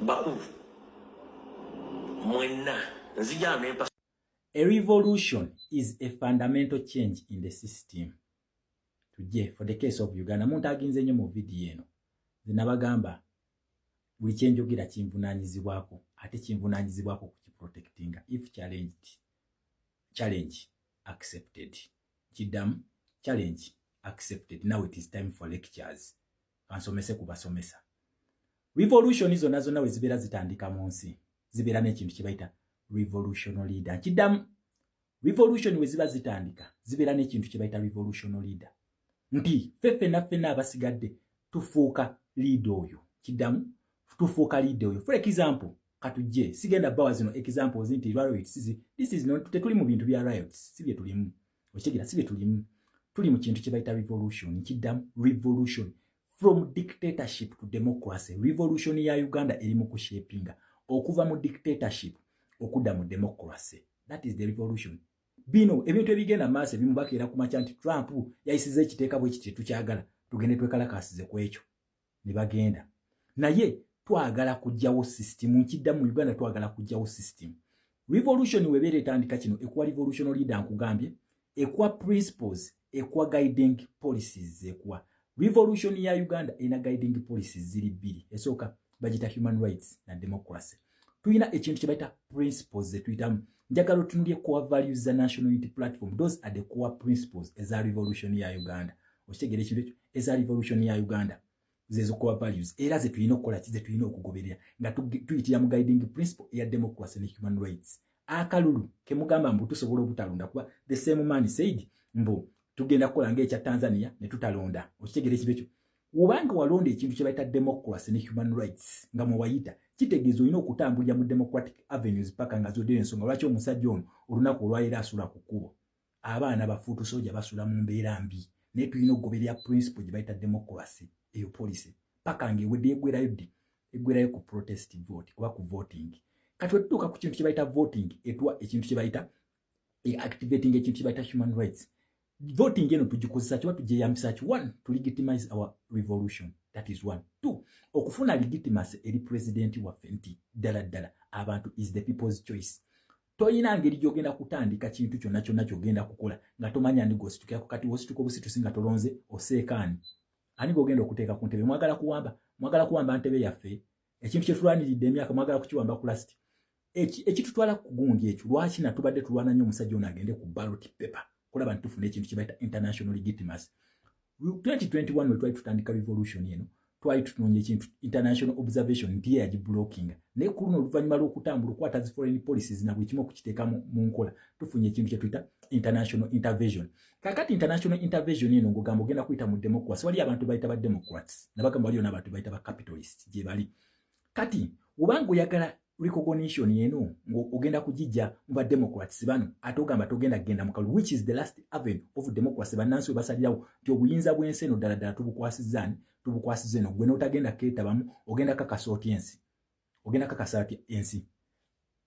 Bakulu mwenna, nzija nempa. A revolution is a fundamental change in the system. Tujje for the case of Uganda. Muntu aginze nnyo mu vidiyo eno. Nze nabagamba, buli kyenjogera kinvunaanyizibwako, ate kinvunaanyizibwako kukiprotectinga. If challenged, challenge accepted. Kiddamu, challenge accepted. Now it is time for lectures. Kansomese ku basomesa. Revolution zonna zonna we zibeera zitandika mu nsi, zibeera n'ekintu kye bayita revolutionary leader. Nkiddamu, revolution we ziba zitandika, zibeera n'ekintu kye bayita revolutionary leader, nti ffe ffenna ffenna abasigadde tufuuka leader oyo. Kiddamu, tufuuka leader oyo. For example, katujje, sigenda bawa zino examples nti riots, this is not, tetuli mu bintu bya riots, si bye tulimu. Okitegera? Si bye tulimu. Tuli mu kintu kye bayita revolution. Nkiddamu, revolution from dictatorship to democracy. Revolution ya Uganda eri mu kushapinga okuva mu dictatorship okudda mu democracy. That is the revolution. Bino ebintu ebigenda maaso ebimu bakeera ku makya nti Trump yayisiza ekiteeka bwe kiti, tetukyagala, tugende twekalakasize ku ekyo, ne bagenda. Naye twagala kuggyawo system. Nkiddamu, mu Uganda twagala kuggyawo system. Revolution webeera etandika, kino ekuwa revolution leader. Nkugambye, ekuwa principles, ekuwa guiding policies. Ekuwa revolution ya Uganda erina guiding policies ziri bbiri. Esooka bagita human rights na democracy. Tulina ekintu kye bayita principles zetuyitamu. Njagala otunulye core values za National Unity Platform. Those are the core principles eza revolution ya Uganda. Okitegeera ekintu ekyo? Eza revolution ya Uganda zezo core values, era zetulina okukola ki? Zetulina okugoberera nga tuyitira mu guiding principle eya democracy ne human rights. Akalulu kemugamba mbu tusobola obutalonda, kuba the same man said mbu tugenda kukola ngaekya Tanzania ne tutalonda. Okitegeera ekintu ekyo? Obanga walonda ekintu kye bayita democracy ne human rights nga mwewayita, kitegeeza olina okutambulira mu democratic avenues paka nga zoddeyo. Ensonga lwaki omusajja ono olunaku olwaleero asula ku kkubo, abaana ba foot soldier basula mu mbeera mbi, naye tulina okugoberera principle gye bayita democracy. Eyo policy paka ngaewedde. Egwerayo ddi? Egwerayo ku protest vote oba ku voting. Kati wetutuuka ku kintu kye bayita voting, etuwa ekintu kye bayita activating ekintu kye bayita human rights. Voting eno tugikozesa kiba tugyeyambisa ki? One, to legitimize our revolution. That is one. Two, okufuna legitimacy eri president waffe nti ddala ddala abantu is the people's choice. Toyina ngeri gyogenda kutandika kintu kyonna kyonna kyogenda kukola nga tomanya ndi gwositukirako. Kati wosituka obusitusi nga tolonze, oseekaani? Ani gogenda okuteeka ku ntebe? Mwagala kuwamba, mwagala kuwamba ntebe yaffe. Ekintu kyetulwaniridde emyaka mwagala kukiwamba ku last. Ekitutwala ku gundi ekyo, lwaki natubadde tulwana nnyo omusajja ono agende ku ballot paper? Kulaba nti tufuna ekintu kye bayita international legitimacy. 2021 we twali tutandika revolution eno, twali tutunoonya ekintu international observation nti ye yagiblockinga, naye ku luno oluvannyuma lw'okutambula okwata zi foreign policies na buli kimu okukiteeka mu nkola, tufunye ekintu kye tuyita international intervention. Kakati international intervention eno, ng'ogamba ogenda kuyita mu democracy, wali abantu bayita ba democrats, nabagamba waliyo n'abantu bayita ba capitalists gye bali. Kati obanga oyagala recognition eno ng'ogenda kugijja mu ba democrats bano, ate ogamba togenda kugenda mu kalulu, which is the last avenue of democracy. Bannansi we basalirawo nti obuyinza bw'ensi eno ddala ddala tubukwasizza ani? Tubukwasizza eno. Gwe n'otagenda keetabamu, ogenda kakasa otya ensi? Ogenda kakasa atya ensi?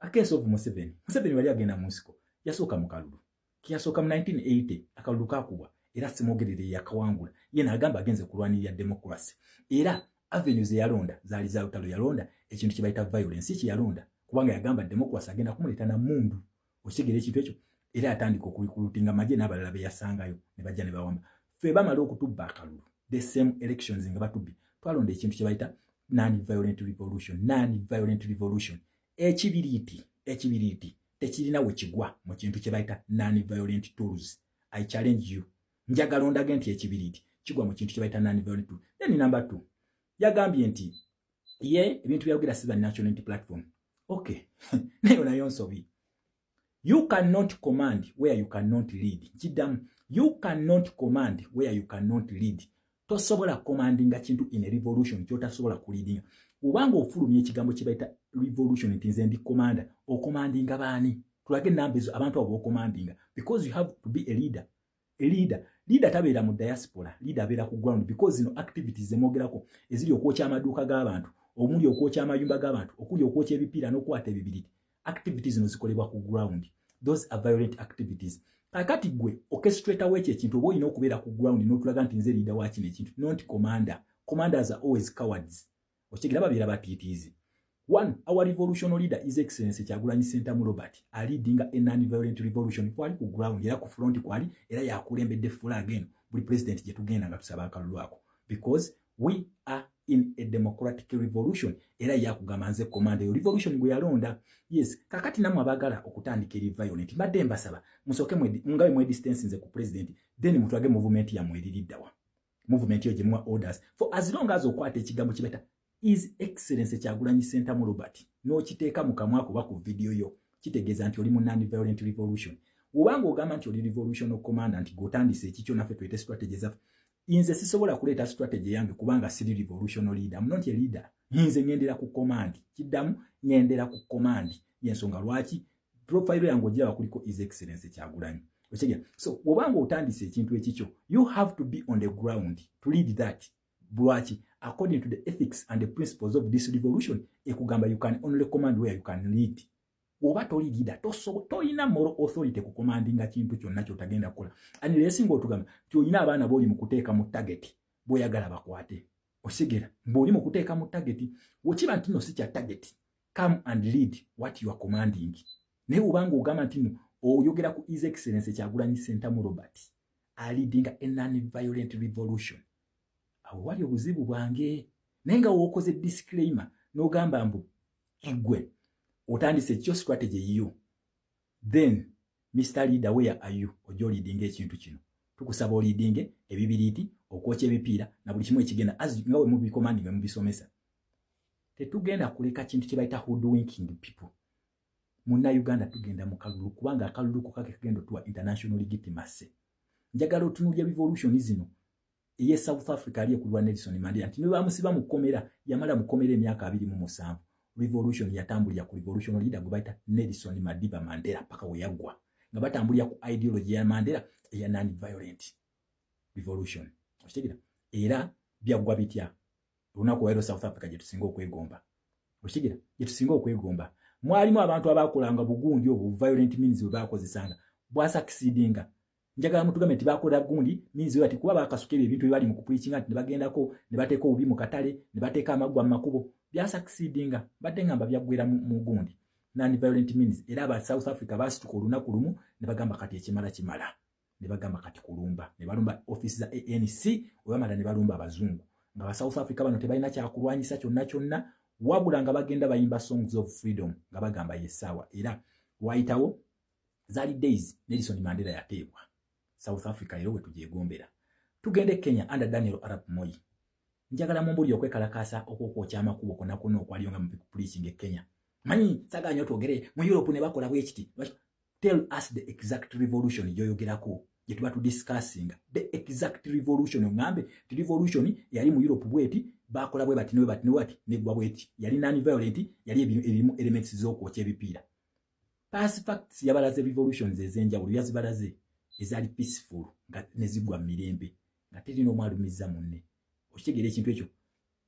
A case of Museveni. Museveni wali agenda mu nsiko, yasooka mu kalulu kiyasooka mu 1980. Akalulu kakubwa era Simwogerere yakawangula. Ye n'agamba agenze kulwanirira democracy, era avenues eyalonda zaali za lutalo. Yalonda ekintu kye bayita violence kyeyalonda, kubanga yagamba democracy agenda kumuleeta na mundu. Okitegeera ekintu ekyo? Era yatandika okurecruitinga magye n'abalala be yasangayo ne bajja ne bawamba. Ffe bamala okutubba akalulu, the same elections nga batubbi, twalonda ekintu kye bayita non violent revolution. Non violent revolution, ekibiriiti, ekibiriiti tekirina we kigwa mu kintu kye bayita non violent tools. I challenge you, njagala ondage nti ekibiriiti kigwa mu kintu kye bayita non violent tool. Then number two, yagambye nti ye ebintu byayogera siba National Unity Platform. Okay, nayo nayo nsobi. You cannot command where you cannot lead. Nkiddamu, you cannot command where you cannot lead. Tosobola commandinga kintu in a revolution kyotasobola kuleadinga. Obanga ofulumya ekigambo kye bayita revolution nti nze ndi commander, ocommandinga baani? Tulage enamba ezo abantu abo bocommandinga, because you have to be a leader. A leader, leader tabeera mu diaspora, leader abeera ku ground, because zino activities zemwogerako eziri okwokya amaduuka g'abantu, omuli okwokya amayumba g'abantu, okuli okwokya ebipiira n'okukwata ebibiriti, activities zino zikolebwa ku ground. Those are violent activities. Kakati gwe orchestrator w'ekyo ekintu oba olina okubeera ku ground n'otulaga nti nze leader wa kino ekintu, not commander. Commanders are always cowards. Okitegera? Babeera batiitiizi. One, our revolutionary leader, His Excellency Kyagulanyi Ssentamu Robert, aleadinga a non-violent revolution. Kwali ku ground era ku front kwali, era yakulembedde flag eno buli president gye tugenda nga tusaba akalulu ako, because we are in a democratic revolution. Era yakugamba, "Nze commander." Eyo revolution gwe yalonda. Yes, kakati namwe abagala okutandika eri violent, mbadde mbasaba musooke nga bwe mwedistance nze ku president, then mutwage movement yammwe eririddawa, movement yo gye muwa orders. For as long as okwata ekigambo kibeta His Excellence Kyagulanyi Ssentamu Robert n'okiteeka mu kamwa kuba ku video yo, kitegeeza nti oli mu non-violent revolution. Obanga ogamba nti oli revolution commander, nti gotandise ekikyo, naffe tuyite strategy zaffe. Nze sisobola kuleeta strategy yange kubanga siri revolution leader. I'm not a leader. Nze ŋŋendera ku command. Kiddamu, ŋŋendera ku command. Yensonga lwaki profile yange ogiraba kuliko His Excellence Kyagulanyi. Okitegeera? So obanga otandise ekintu ekikyo, you have to be on the ground to lead that. Lwaki? According to the ethics and the principles of this revolution, ekugamba you can only command where you can lead. Oba toli leader, toyina moral authority ku commandinga kintu kyonna kyotagenda kukola. Ani lesinga otugamba nti oyina abaana b'oli mu kuteeka mu target, bw'oyagala bakwate? Osigera ng'oli mu kuteeka mu target. Wekiba nti no si kya target, come and lead what you are commanding. Naye obanga ogamba nti no oyogera ku His Excellence Kyagulanyi Ssentamu Robert aleadinga a non-violent revolution, awo wali obuzibu bwange. Naye nga wookoze disclaimer n'ogamba mbu eggwe otandise ekyo, strategy yiyo, then Mr Leader, where are you? Ojja oleadinga ekintu kino. Tukusaba oleadinge ebibiriiti, okwokya ebipiira na buli kimu ekigenda nga we mubicommandinga, mubisomesa. Tetugenda kuleka kintu kye bayita hoodwinking people. Munnayuganda, tugenda mu kalulu kubanga akalulu ko kake kagenda otuwa international legitimacy. Njagala otunuulya revolution zino. Eye South Africa ali ekulwa Nelson Mandela, nti ne bamusiba mu kkomera, yamala mu kkomera emyaka 27. Revolution yatambulira ku revolution leader gwe bayita Nelson Madiba Mandela paka we yaggwa, nga batambulira ku ideology ya Mandela eya non violent revolution. Okitegeera? Era byaggwa bitya? Olunaku wairo South Africa gye tusinga okwegomba, okitegeera, gye tusinga okwegomba, mwalimu abantu abakolanga bugundi obwo, violent means bwe bakozesanga bwasucceedinga. Njagala mutugambe nti bakola gundi means bati, kuba bakasuka ebyo ebintu ebibali mu kupreachinga, nti ne bagendako ne bateeka obubi mu katale, ne bateeka amaggwa mu makubo, byasucceedinga. Badde ngamba byaggwera mu gundi non violent means. Era aba South Africa basituka olunaku lumu ne bagamba, "Kati ekimala kimala." Ne bagamba, "Kati kulumba." Ne balumba office za ANC. Webamala ne balumba abazungu, nga ba South Africa bano tebalina kyakulwanyisa kyonna kyonna, wabula nga bagenda bayimba songs of freedom, nga bagamba yessaawa. Era wayitawo zaali days, Nelson Mandela yateebwa. South Africa era we tugyegombera. Tugende Kenya under Daniel Arap Moi. Njagala mumbuli okwekalakaasa okwokwokya amakubo konna konna okwaliyo nga mupreaching e Kenya. Manyi sagala nnyo twogere mu Europe ne bakola bwe kiti. Tell us the exact revolution gyoyogerako gye tuba tudiscussinga, the exact revolution. Oŋŋambe ti revolution yali mu Europe bweti, bakola bwe bati, ne bati, ne bati, neggwa bweti, yali non violent, yali erimu elements z'okwokya ebipiira. Past facts yabalaze revolutions ez'enjawulo, yazibalaze ezaali peaceful nga nezigwa mu mirembe, nga terina omwalumiza munne. Okitegeera ekintu ekyo?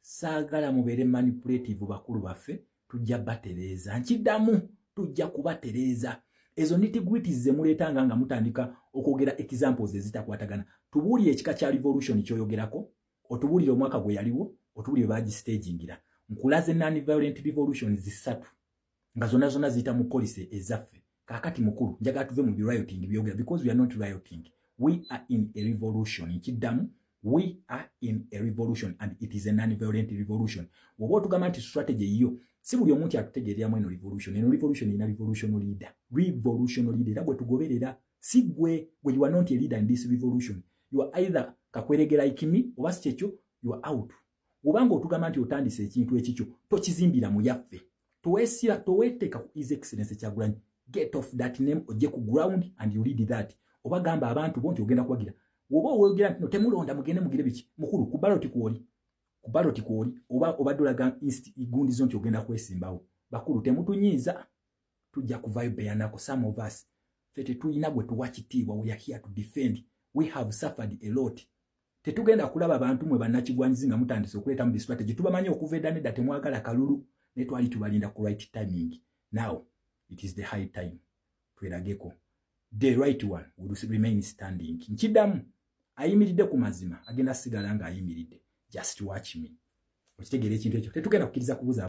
Saagala mubeere manipulative. Bakulu baffe, tujja batereeza. Nkiddamu, tujja kubatereeza. Ezo nitty-gritties ze muleetanga nga mutandika okwogera examples ezitakwatagana. Tubuulire ekika kya revolution kyoyogerako, otubuulire omwaka gwe yaliwo, otubuulire bagistagingira. Nkulaze non violent revolution zisatu nga zonna zonna ziyita mu policy ezaffe. Kaakati mukulu, njagala tuve mu rioting byogera, because we are not rioting, we are in a revolution. Nkiddamu, we are in a revolution and it is a non-violent revolution. Oba otugamba nti strategy yiyo, si buli omuntu atutegeereramu eno revolution. Eno revolution erina revolution leader, revolution leader era gwe tugoberera, si gwe. Gwe, you are not a leader in this revolution. You are either kakweregera like me, oba si kyekyo, you are out. Obanga otugamba nti otandise ekintu ekikyo, tokizimbira mu yaffe. Toweesira, toweeteeka ku His Excellence Kyagulanyi. Get off that name, ojje ku ground and you lead that. Oba gamba abantu bo nti ogenda kuwagira, oba owogera nti no temulonda, mugende mugire biki. Mukulu, ku ballot kwoli, ku ballot kwoli, oba obadde olaga gundi zo nti ogenda kwesimbawo. Bakulu, temutunyiiza, tujja kuvayo beyanako. Some of us, ffe tetulina gwe tuwa kitiibwa. We are here to defend. We have suffered a lot. Tetugenda kulaba bantu mwe bannakigwanyizi nga mutandise okuleetamu bistrategy. Tubamanyi okuva edda nedda, temwagala kalulu, naye twali tubalinda ku right timing. Now it is the high time twerageko. The right one will remain standing. Nkiddamu, ayimiridde ku mazima agenda sigala ng'ayimiridde. Just watch me. Okitegeera ekintu ekyo? Tetugenda kukkiriza kubuza.